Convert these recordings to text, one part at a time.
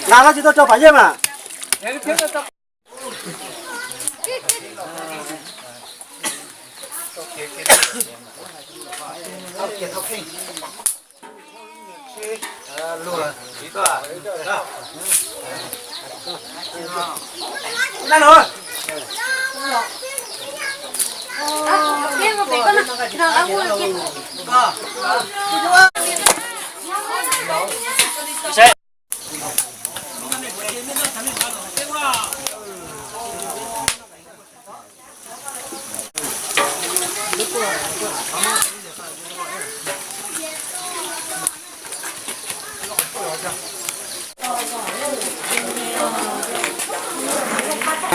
Nqa los tsis tau rau pam yeej mas.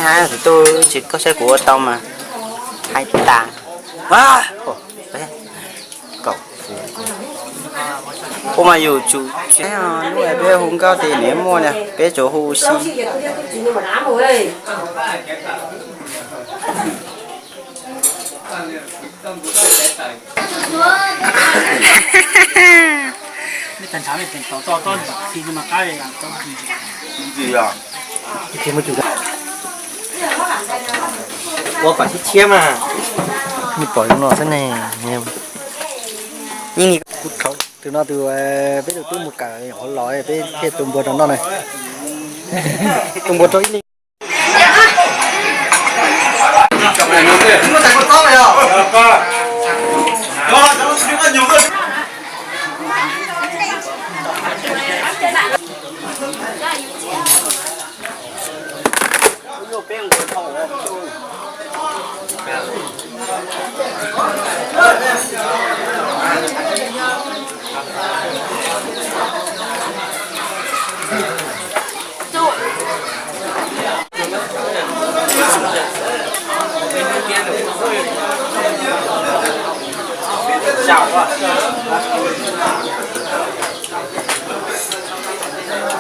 Hais tus tub tsis koj saib kuv ua tau mas hais tas. Ua mas yus tsum tsis, lub peb hu nkauj tes niam muaj na, peb tsuas hu si. Ua kom tshiab tshiab mas. Nws pom zoo no xwb ne. Yeej ni kuv thaum tus no tus, peb tus tub mus kawm hauv los peb thiaj tu npua rau noj na. Tu npua rau ib leeg.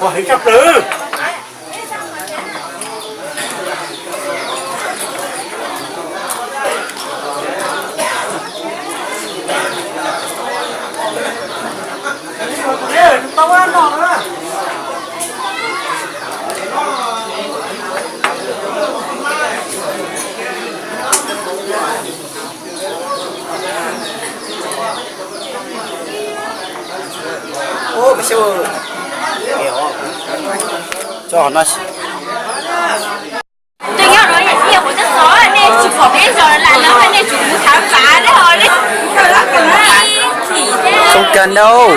Ua heev tshaj plaws. Ub, peb xyov, cov no. Tus nyob no yog kuv cov xov, nej tsis pom peb zos lawm los nej tsis mus tham vam, nej ho li. Không cần đâu.